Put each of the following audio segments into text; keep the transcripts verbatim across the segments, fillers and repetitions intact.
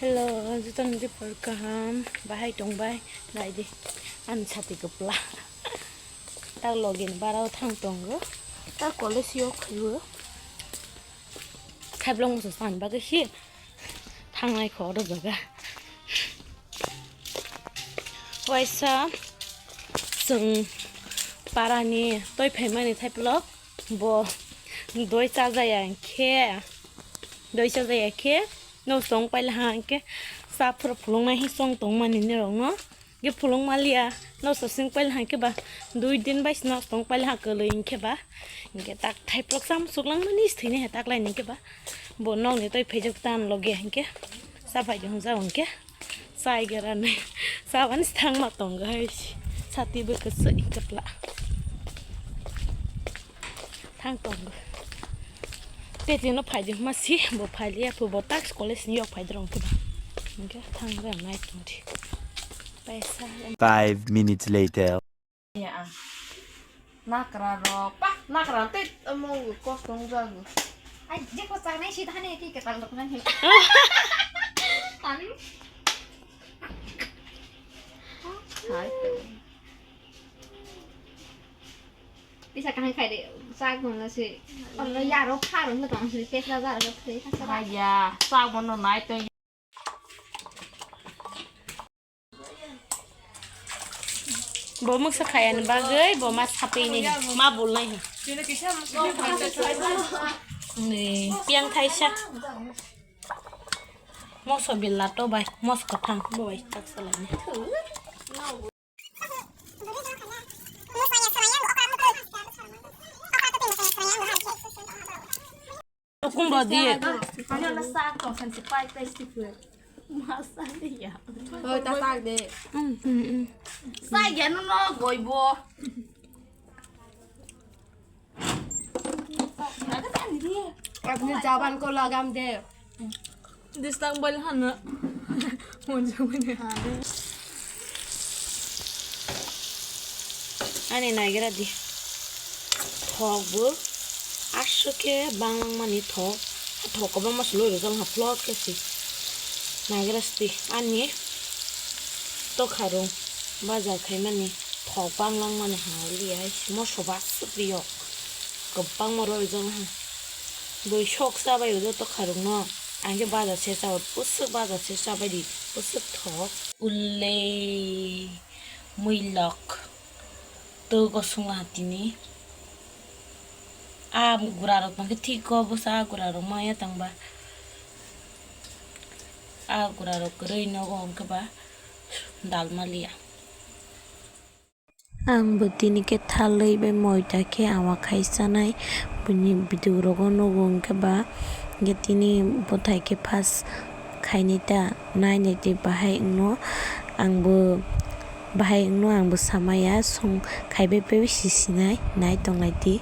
Hello, jotono jepor kaham, bahai tongbai, naidi, ani sati kwpla. Tak logi ni bara o thang tongo, tak college o khaio. Khaiblong musa san bagwi si thangnai kho oro jaga. Waisa chwng parani toi phaimani thaiplok. Bo doi chajaya khe, doi chajaya khe, no song paila ha khe, sa phuru phulung nai hi song tong mani ni rok no. Ge phulung maliya, no sosing paila ha khe ba, dui din bai no song paila ha kwlwi khe ba. Ge tak thaiplok sam suklang mani thwini he tak lai ni khe ba. Bo nok ni toi phaijak tan loge khe, sa phai hwnjak khe. Chai gara nai. Sabani thangma tongo hai. Sati bo kwswi kwpla. Thang tongo. Tete no phaidi ma si bo phailiya phu bo tak college ni yok phaidi rong khe ba. Hingke thang gara nai tongdi. Paisa. Five minutes later. Ya, ah. Nakra rok, pa, nakra tei omo kosto wngjago. Ai, jeko chanai si thani ki ketal rok nang. Tani. Hai. Tisa kahai khai de, sak mano si. Ono yaro kharo hwtong si, pekla jaro hwtong si. Hai ya, sak mano nai tong. Bo moksa khayani bagwi bo ma sapini ma bulnai. Ni piang thaisa. Moso bilato bai mos kothang bo bai tak salani. Kumba di. Ani ona sak tong san si pai pai si phu. Masa dia. Oi, ta sak de. Mm, mm, mm. Sak ya no no goi bo. Apni jaban ko lagam de. Dislang bal hana. Monjak mane. Ani naigra di. Thok bo. Aswk khe banglang mani thok. Thok kwbangma se loi rijak ha phlot khe se. Naigra sdi ani tokharung bajar khaimani thok banglang mani ha liya moso ba aswk rio. Kwbangma loi rijak ha. Bui sok chabai o joto kharungno. Ang khe bajar se chabai, bwswk bajar se chabai di, bwswk thok. Ulei muilok. Twi kosong ha tini. A gura rok tong khe thik o bwsa a gura rok maya tang ba. A gura rok kwrwi nogo hwnkhe ba dal maliya. Ang bo tini khe thalwi bai moida khe awa khai chanai, buini video rogo nugo hwnkhe ba, hwnkhe tini bwthai khe first khainai ta, nainai twi bahai wngno, ang bo bahai wngno ang bo samaya, song khaibai bai si sinai, nai tonglai di.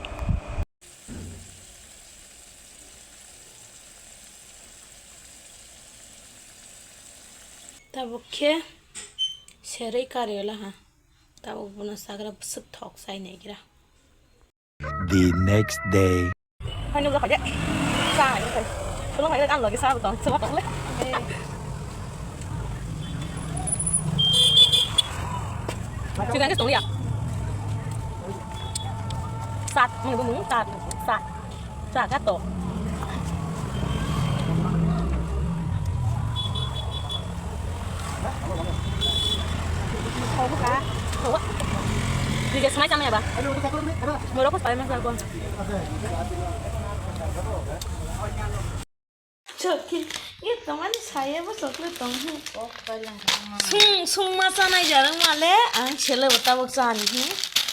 Tabuk khe serwi karwi la ha. Tabuk bono chagra bwswk thok chai naigra. The next day. Hai nukla phai de. Sa hai nukla. Tolo phai de, ang logi sa tong, sa tong le. Chikan ke tong ya. Sat, mung mung sat, sat. Sa ka to. Kau buka. Kau. Di gas mai sama ya, Bang? Murah pas paling mas aku. Choki, itu mana saya bu chocolate tong. Sung, sung masa nai jarang male, ang chele utabok sani.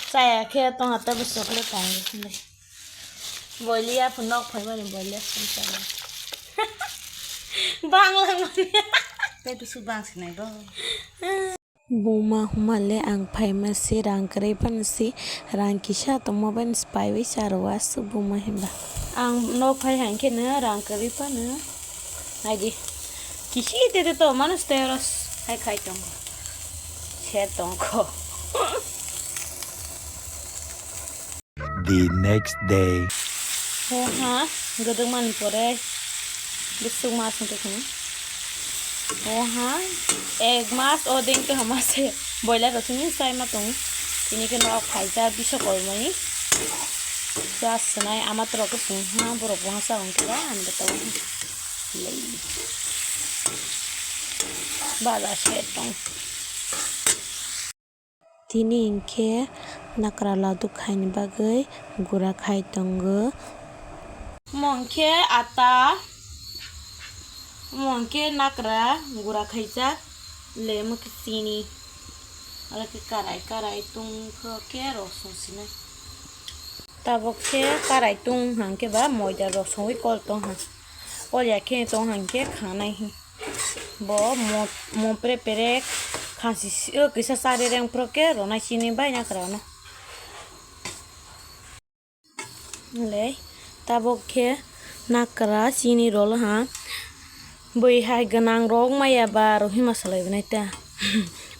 Saya khe tong ata bu chocolate tong. Boilia phunok phai mani boilia phun chana. Banglang mani. Tei tu su bang sinai bo. Buma humale ang phaima si rang kwrwi phano si rang kisa tongma bai si paiwi charo aswk buma himba. Ang nok phai hai khe no rang kwrwi phano. Naidi. Kisi tete to manus tei oro hai khai tongo. Ser tongkho. The next day. Ho ha, gadang man pore. Bisuk ma sung to khani. Oha ek mas o din ke hama se boiler rok sini sai ma tong. Tini ke nok phaijak bisa kolmani. Gas sanai ama trok ke pung ha borok bo ha sa ong kira ani bata. Lei. Bala se tong. Tini hinkhe nakra laduk khaini bagwi gura khai tongo. Omo hinkhe ata, omo hinkhe nakra gura khaijak, le omo khe chini, aro khe karai karai tungkha khe rosong sinai. Tabuk khe karai tung hwnkhe ba moida rosongwi kol tong ha, kol ya khe tong hwnkhe khanai hi. Bo mo, mo pre pre khansi si, o kisa sari reng phro ke ronai sini bai nakra no. Le tabuk khe nakra sini rol ha. Bui hai gwnang rok maya ba rohi masalai bwnai ta.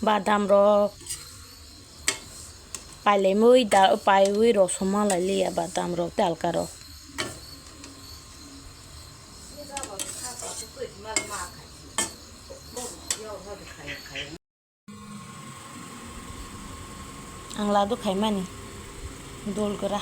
Badam rok. Pailai mui da, paiwi rosoma lai liya badam rok, talka rok. Ang ladu khaimani dol gra.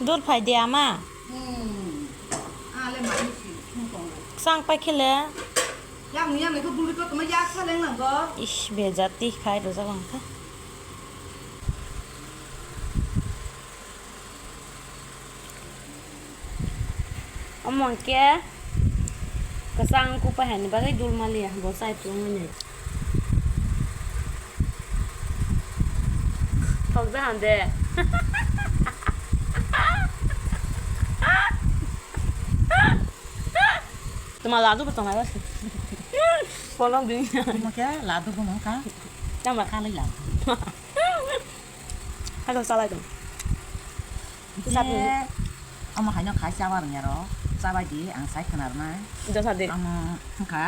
Dol phai de ama. Sang pai khele. Ish, bejati khai rojak langkha. Omo hwnkhe kwchang kupai hani bagwi dul maliya, bo chai phuru wngwi nai. Thokja hande. Tuma ladu bo tongnai basi. Polong ding. Tuma khe ladu bo nang kha. Tama kha lai ladu. Hado salai dong. Je, omo haino khai chawa rwngya rok, chabai di, ang sai khwna rwnai. Jasa de. Omo wngkha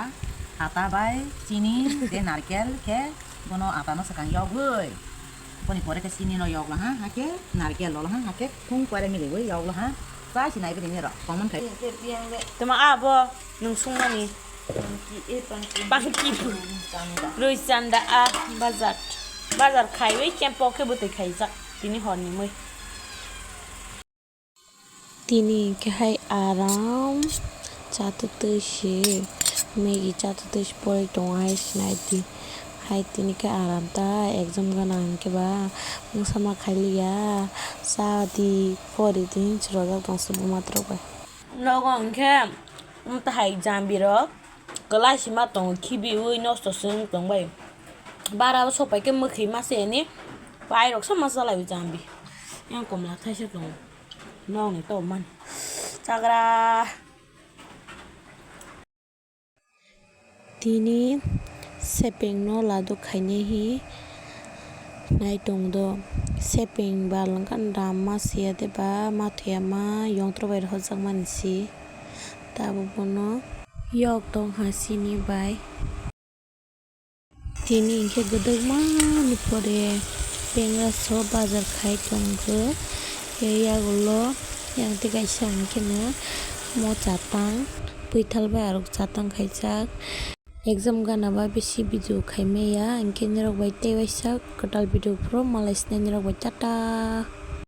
ata bai chini, de narkel khe bono ata no swkang yogwi. Boni pore khe chini no yogla ha, hakhe narkel lo ha, hakhe thung pore miliwi yogla ha. Chai sinai bini rok, common khai. Tuma abo nwng sungmani. Pangki. Pangki. Rui chanda a bazar. Bazar khaiwi kempo khe bwtwi khaijak tini horni mui. Tini hinkhe hai aram chatwtwi se Maggie chatwtwi se porwi tongo hai sinai di. Hai tini khe aram ta exam gana hinkhe ba mungsa ma khailiya cha di pori di hinwi rojak tong se buma rok bai. Nogo hinkhe umtahai jambi rok kwlai sima tongo khibiwi nosto se wng tongbai. Bara o sopai khe mwkhwi masa yani pairok sama chalaiwi jambi. Yang komla thaisa tongo. Nokni to man chagra. Tini sepeng no ladu khainai hi nai tong do. Sepeng ba langkha dam ma siya de ba ma thuya ma yongtro bai rw hojak mani si. Tabuk bono yok tong ha sini bai. Tini hinkhe gwdwkmani pore pengra so bazar khai tongkhe. Yagulo yang tei kaisa hinkhe no mo chatang, puithal bai arok chatang khaijak. Exam gana ba bisi video khaimaya, hinkhe norok bai tei waisa kwtal video phuru malai sinai norok bai, tata.